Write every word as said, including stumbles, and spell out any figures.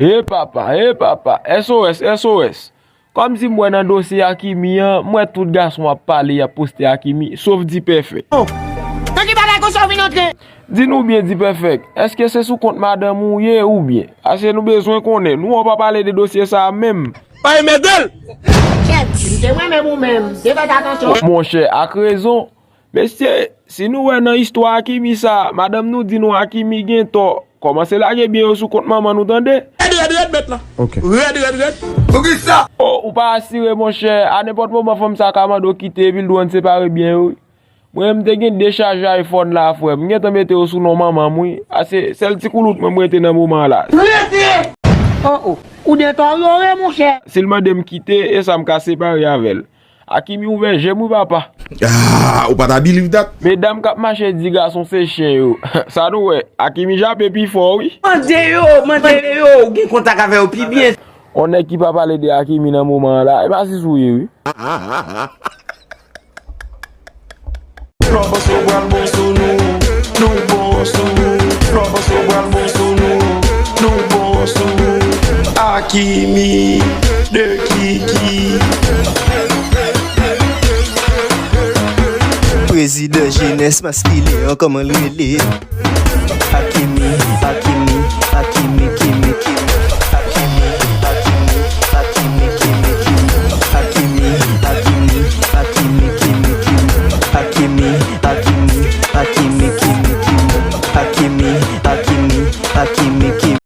E papa, e papa, S O S, S O S. Kòmsi m wè nan dosye Akimi an, m wè tout gason ap pale, y ap poste Akimi, sof Dipèfèk. Nan ki bagay konsa w vin antre? Di nou byen, Dipèfèk, èske se sou kont madanm ou ye oubyen? Ase nou bezwen konnen, nou wè w pa pale de dosye sa a menm. Ay, mèdèl! Kèt, m te renmen ou menm, te fèt atansyon. Monchè, ak rezon. Mesye, si nou wè nan istwa Akimi sa, madanm nou di nou Akimi gen tò. Kòmanse lage byen yo sou kont manman nou, tande? Rèd, rèd, rèd, mèt la. Ok. Rèd, rèd, rèd. Poukisa? O, ou pa asire, monchè. A nenpòt moman, fanm sa ka mande w kite, epi l di w ann separe byen yo, wi. Mwen menm, m te gen dechaj iPhone la, frè m. M gentan mete yo sou non manman m, wi. A se sèl ti koulout mwen m rete nan moman an la. Rete! O, o, ou deteryore, monchè. Si l mande m kite, e sa m ka separe avè l. Akimi ouvè je m wi papa. Ah, ou pa ta believe that? Medam k ap mache di gason se chen yo. Sa nou wè, Akimi jape pi fò wi. Mande yo, mande yo, ou gen kontak avè yo pi byen. On nèg ki pa pale de Akimi nan moman an la, e pa sis ou ye wi. Flò Boso pral bon sou nou, nou bon sou. Flò Boso pral bon sou nou, nou bon sou. Akimi de Kiki. Prezidan jenès maskilen an, kòman l rele? Akimi, Akimi.